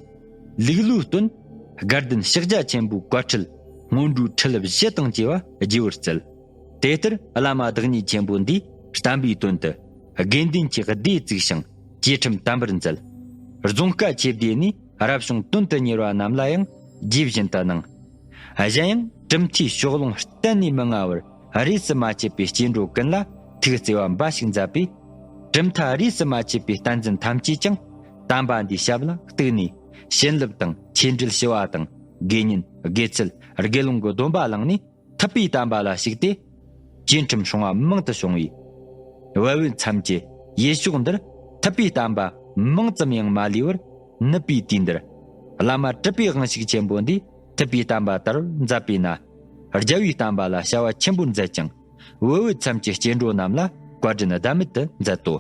ལུག་ལོའི་སྟོན་དགའ་ལྡན་ཕྱག་རྒྱ་ཆེན་པོའི་བཀའ་ཁྲིད་སྔོན་འགྲོའི་ཁྲིད་བཞི་དང་བཅས་པ་རྒྱས་པར་སྩལ། དེ་ལྟར་བླ་མ་བདག་ཉིད་ཆེན་པོ་འདིས་བསྟན་པའི་དོན་དུ་དགེ་འདུན་གྱི་སྡེ་བཙུགས་ཤིང་བཅས་ཁྲིམས་དམ་པར་མཛད། རྫོང་དཀའ་ཆོས་སྡེ་ནས་རབ་བྱུང་དོན་དུ་གཉེར་བ་རྣམས་ལ་ཡང་རྗེས་བཞིན་དུ་གནང་། གཞན་ཡང་གྲུབ་མཐའི་ཕྱོགས་ལྷུང་གཏན་ནས་མི་མངའ་བར་རིས་སུ་མ་ཆད་པའི་སྐྱེ་འགྲོ་ཀུན་ལ་ཐུགས་བརྩེ་བ་འབའ་ཞིག་མཛད་པས། གྲུབ་མཐའ་རིས་སུ་མ་ཆད་པའི་བསྟན་འཛིན་ཐམས་ཅད་ཀྱང་བསྟན་པ་འདིའི་ཞབས་ལ་གཏུགས་ནས། བྱིན་རླབས་དང་ཆོས་འབྲེལ་ཞུ་བ་དང་། དགེ་བསྙེན་དགེ་ཚུལ་དགེ་སློང་གི་སྡོམ་པ་བླངས་ནས། ཐུབ་པའི་བསྟན་པ་ལ་ཞུགས་ཏེ། བཅས་ཁྲིམས་སྲུང་བ་མང་དུ་བྱུང་བས། བལ་བོད་མཚམས་ཀྱི་ཡུལ་ཕྱོགས་འདིར་ཐུབ་པའི་བསྟན་པ་མང་ཙམ་ཡང་མ་ལུས་པར་ནུབ་པའི་དུས་འདིར། བླ་མ་གྲུབ་པའི་དབང་ཕྱུག་ཆེན་པོ་འདིས་ཐུབ་པའི་བསྟན་པ་དར་བར་མཛད་པས་ན། རྒྱལ་བའི་བསྟན་པ་ལ་བྱ་བ་ཆེན་པོར་མཛད་ཅིང་། བོད་བོད་མཚམས་ཀྱི་སྐྱེ་འགྲོ་རྣམས་ལ་བཀའ་དྲིན་ཟླ་མེད་དུ་མཛད་དོ།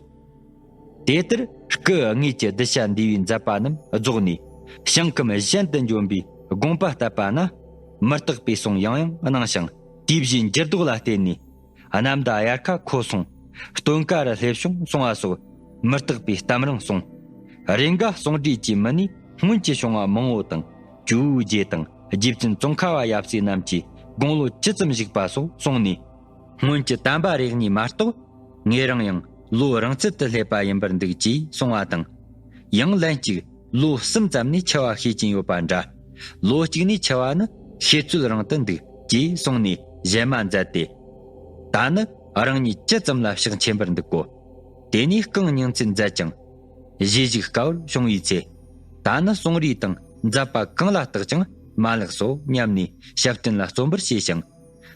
དེ་ལྟར་སྐུ་དངོས་ཀྱི་གདུལ་བྱ་འདུལ་བའི་མཛད་པ་རྣམས་རྫོགས་ནས། ཞིང་ཁམས་གཞན་དུ་འབྱོན་པའི་དགོངས་པ་བཏབ་པ་ན། མི་རྟག་པའི་གསུང་ཡང་ཡང་གནང་ཞིང་། དེ་བཞིན་འགྱུར་ལྡོག་ལ་བརྟེན་ནས། གནམ་ཟླ་དབྱར་ཁ་ཁོ་སོང་། སྟོན་ཀ་རུ་སླེབས་བྱུང་གསུང་བ་སོགས་མི་རྟག་པའི་གཏམ་རིང་གསུངས། རེས་འགའ་གསུང་འབྲེལ་གྱི་མི་ནས་སྔོན་གྱི་བྱུང་བ་མང་བོ་དང་། ཇོ་བོའི་རྗེ་དང་རྗེ་བཙུན་ཙོང་ཁ་པ་ཡབ་སྲས་རྣམས་ཀྱིས་དགུང་ལོ་ཇི་ཙམ་བཞུགས་པ་སོགས་གསུངས་ནས། སྔོན་གྱི་བསྟན་པ་རེ་གཉིས་མ་གཏོགས། ངེད་རང་ཡང་ལོ་རིང་ཚད་དུ་སླེབས་པ་ཡིན་པར་འདུག་ཅེས་གསུང་བ་དང་། ཡང་ལན་གཅིག་ལོ་གསུམ་ཙམ་ནས་འཆི་བ་ཤེས་ཀྱིན་ཡོད་པ་འདྲ། ལོ་གཅིག་ནས་འཆི་བ་ནི་ཤེས་ཚོད་རིང་དུ་འདུག་ཅེས་གསུངས་ནས་གཞན་མ་མཛད་དེ། ད་ནི་རང་ཉིད་ཇི་ཙམ་ལ་ཕྱག་མཆིན་པར་འདུག་གོ། དེ་ནས་རྐང་སྙིང་ཚད་མཛད་ཅིང་། བཞེས་བཞུགས་དཀའ་བར་བྱུང་བའི་ཚེ། ད་ནི་གསུང་རིགས་དང་མཛད་པ་གང་ལ་བརྟག་ཅིང་མ་ལགས་སོ་སྙམ་ནས་ཞབས་བརྟན་ལ་བརྩོན་པར་བྱས་ཤིང་།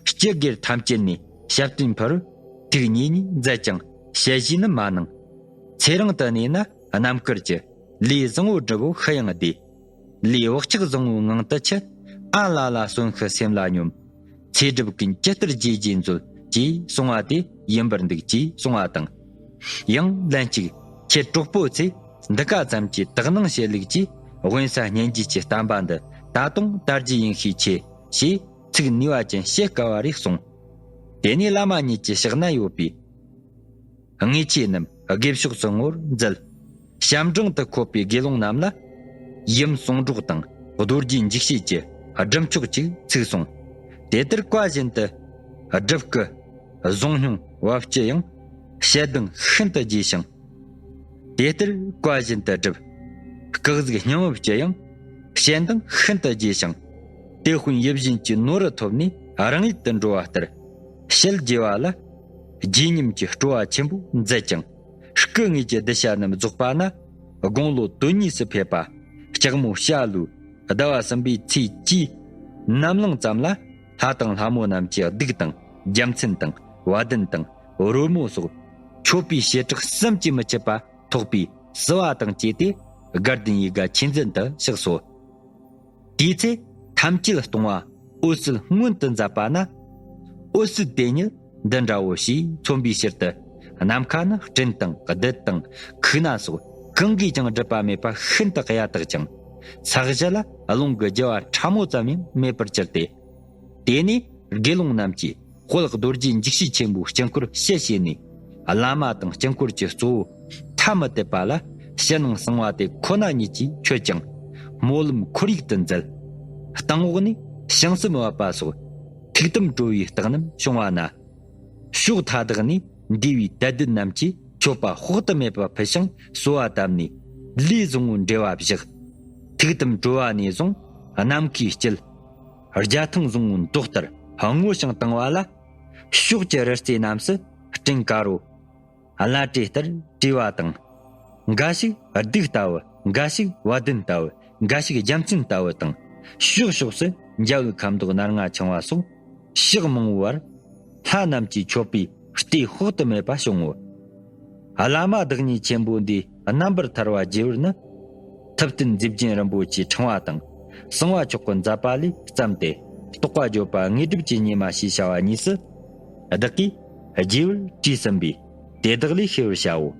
སྤྱི་སྒེར་ཐམས་ཅད་ནས་ཞབས་བརྟན་ཕུལ་བར་ཐུགས་ཉེ་ཉེ་མཛད་ཅིང་ཞལ་བཞེས་ནི་མ་གནང་། ཚེ་རིང་དུ་གནས་ན་རྣམ་དཀར་གྱི་ལས་བཟང་བོ་བསྒྲུབ་བོ་ཤི་ཡང་བདེ། ལས་བག་ཆགས་བཟང་བོའི་ངང་དུ་འཆི། ཨ་ལ་ལ་གསོན་ཤི་སེམས་ལ་སྙོམས། ཚེ་སྒྲུབ་ཀུན་ཇི་ལྟར་བགྱིས་བགྱིས་མཛོད། ཅེས་གསུང་བ་དེ་ཡིན་པར་འདུག་ཅེས་གསུང་བ་དང་། ཡང་ལན་གཅིག་ཁྱེད་གྲོགས་པོ་ཚེ་འདི་ཀ་ཙམ་གྱིས་དག་སྣང་བྱེད་ལུགས་ཀྱིས་དབེན་ས་སྙན་རྒྱུད་ཀྱི་བསྟན་པ་འདི་ད་དུང་དར་རྒྱུ་ཡིན་ཤས་ཆེ། ཞེས་ཚིག་ནུས་པ་ཅན་བཤད་དཀའ་བ་རེ་གསུངས། དེ་ནས་བླ་མ་ཉིད་ཀྱི་ཕྱག་ན་ཡོད་པའི་དངོས་ཆོས་རྣམས་དགེ་ཕྱོགས་སུ་ངོ་བོར་མཛད། ཞབས་འབྲིང་དུ་འཁོད་པའི་དགེ་སློང་རྣམས་ལ་ཡུམ་གསུང་སྒྲོག་དང་རྡོ་རྗེ་འཇིགས་བྱེད་ཀྱི་སྒྲུབ་མཆོག་ཅིག་ཚུགས་སོང་། དེ་ལྟར་བཀའ་བཞིན་དུ་སྒྲུབ་སྐུ་གཟུངས་སྙུང་བ་བཅུ་ཡང་ཞལ་གདངས་ཤིན་ཏུ་རྒྱས་ཤིང་། དེ་ལྟར་བཀའ་བཞིན་དུ་བསྒྲུབས། སྐུ་གཟུགས་སྙིང་པོ་བཅུ་ཡང་ཞལ་གདངས་ཤིན་ཏུ་རྒྱས་ཤིང་། དེ་དཔོན་ཡིད་བཞིན་གྱི་ནོར་བུ་ཐོབ་ནས་རང་ཡུལ་དུ་འགྲོ་བ་ལྟར། ཞལ་རྒྱས་པ་ལ་རྗེས་ཉམས་ཀྱི་སྤྲོ་བ་ཆེན་པོ་མཛད་ཅིང་། སྐུ་དངོས་ཀྱི་གདུལ་བྱ་རྣམས་རྫོགས་པ་ན། དགུང་ལོ་དོན་གཉིས་སུ་ཕེབས་པ། ལྕགས་མོ་བྱ་ལོའི་ཟླ་བ་གསུམ་པའི་ཚེས་བཅུའི་ནམ་ལངས་ཙམ་ལ། ལྷ་དང་ལྷ་མོ་རྣམས་ཀྱི་གདུགས་དང་རྒྱལ་མཚན་དང་བ་དན་དང་རོལ་མོ་སོགས་མཆོད་པའི་བྱེ་བྲག་བསམ་གྱིས་མི་ཁྱབ་པ་ཐོགས་པའི་བསུ་བ་དང་བཅས་ཏེ་དགའ་ལྡན་ཡིད་དགའ་ཆོས་འཛིན་དུ་གཤེགས་སོ། དེའི་ཚེ་ཐམས་ཅད་གཏོང་བ་འོད་གསལ་མངོན་དུ་མཛད་པ་ན། འོད་གསལ་དེ་ཉིད་འདི་འདྲའོ་ཞེས་མཚོན་པའི་ཕྱིར་དུ། ནམ་མཁའ་ན་སྤྲིན་དང་རྡུལ་དང་ཁུག་སྣ་སོགས་གང་གིས་ཀྱང་སྒྲུབ་པ་མེད་པ་ཤིན་ཏུ་གཡའ་དག་ཅིང་། ས་གཞི་ལ་རླུང་གི་རྒྱུ་བ་ཕྲ་མོ་ཙམ་ཡང་མེད་པར་གྱུར་ཏེ། དེ་ནས་དགེ་སློང་རྣམས་ཀྱིས་དཔལ་རྡོ་རྗེ་འཇིགས་བྱེད་ཆེན་པོའི་དཀྱིལ་འཁོར་ཕྱིར་བཤིག་ནས། བླ་མ་དང་དཀྱིལ་འཁོར་གྱི་གཙོ་བོ་ཐ་མི་དད་པ་ལ་ཕྱི་ནང་གསང་བ་དེ་ཁོ་ན་ཉིད་ཀྱིས་མཆོད་ཅིང་། སྨོན་ལམ་ཁོར་ཡུག་ཏུ་མཛད། སྟེང་འོག་ནས་བྱང་སེམས་བབས་པ་སོགས་ཐུགས་དམ་གྲོལ་བའི་རྟགས་རྣམས་བྱུང་བ་ན། ཕྱོགས་མཐའ་དག་ནས་འདུས་པའི་དད་ལྡན་རྣམས་ཀྱིས་མཆོད་པ་དཔག་ཏུ་མེད་པ་ཕུལ་ཞིང་གསོལ་བ་བཏབ་ནས་ལས་བཟང་བོའི་འབྲེལ་བ་བཞག། ཐུགས་དམ་གྲོལ་བ་ནས་བཟུང་ནམ་མཁའི་དཀྱིལ། རྒྱ་ཐང་བཟང་བོའི་མདོག་ལྟར་སྔོ་ཞིང་དྭངས་པ་ལ། ཕྱོགས་ཀྱི་རི་རྩེ་རྣམས་སུ་སྤྲིན་དཀར་པོ་བླ་བྲེ་ལྟར་བྲིས་པ་དང་། འགའ་ཞིག་གདུགས་ལྟ་བུ། འགའ་ཞིག་བ་དན་ལྟ་བུ། འགའ་ཞིག་རྒྱལ་མཚན་ལྟ་བུ་དང་། ཕྱོགས་ཕྱོགས་སུ་འཇའ་འོད་ཁ་མདོག་སྣར་ང་འཕྱང་བ་སོགས་ཕྱོགས་མང་པོའི་བར། ལྷ་རྣམས་ཀྱིས་མཆོད་པའི་ལྟས་དཔག་ཏུ་མེད་པ་བྱུང་ངོ་། བླ་མ་བདག་ཉིད་ཆེན་པོ་འདིས་རྣམ་པར་ཐར་བ་རྒྱས་པར་ནི། ཐུབ་བསྟན་མཛེས་རྒྱན་རིན་པོ་ཆེའི་ཕྲེང་བ་དང་ གསང་བ་མཆོག་གི་མཛད་པ་ལས་བརྩམས་ཏེ། རྟོགས་པ་བརྗོད་པ་དངོས་གྲུབ་ཀྱི་ཉི་མ་ཞེས་བྱ་བ་གཉིས་སུ། བདག་གིས་རྒྱས་པར་བྲིས་ཟིན་པས། དེ་དག་ལས་ཤེས་པར་བྱའོ།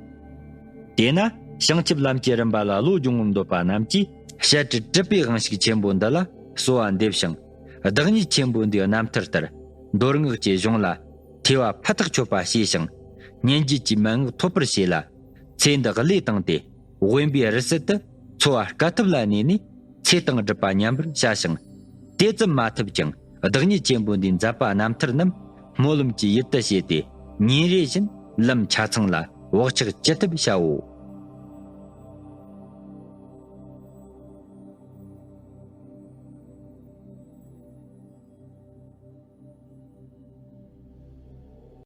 དེས་ན་བྱང་ཆུབ་ལམ་གྱི་རིམ་པ་ལ་བློ་སྦྱོང་བར་འདོད་པ་རྣམས་ཀྱིས། བཤད་སྲིད་གྲུབ་པའི་དབང་ཕྱུག་ཆེན་པོ་འདི་ལ་གསོལ་བ་འདེབས་ཤིང་། བདག་ཉིད་ཆེན་པོ་འདིའི་རྣམ་ཐར་ལྟར། མདོ་སྔགས་ཀྱི་གཞུང་ལ་ཐོས་པ་ཕུ་ཐག་ཆོད་པ་བྱས་ཤིང་། སྙན་བརྒྱུད་ཀྱི་མན་ངག་ཐོབ་པར་བྱས་ལ། ཚེ་འདི་བློས་བཏང་སྟེ། དབེན་པའི་རི་སུལ་དུ་འཚོ་བ་དཀའ་ཐུབ་ལ་གནས་ནས། ཚེ་དང་སྒྲུབ་པ་མཉམ་པར་བྱ་ཞིང་། དེ་ཙམ་མ་ཐུབ་ཀྱང་། བདག་ཉིད་ཆེན་པོ་འདིའི་མཛད་པ་རྣམ་ཐར་རྣམས་སྨོན་ལམ་གྱི་ཡུལ་དུ་བྱས་ཏེ། ཉིན་རེ་བཞིན་ལམ་ཆ་ཚང་ལ་བག་ཆགས་ཅི་ཐུབ་བྱའོ།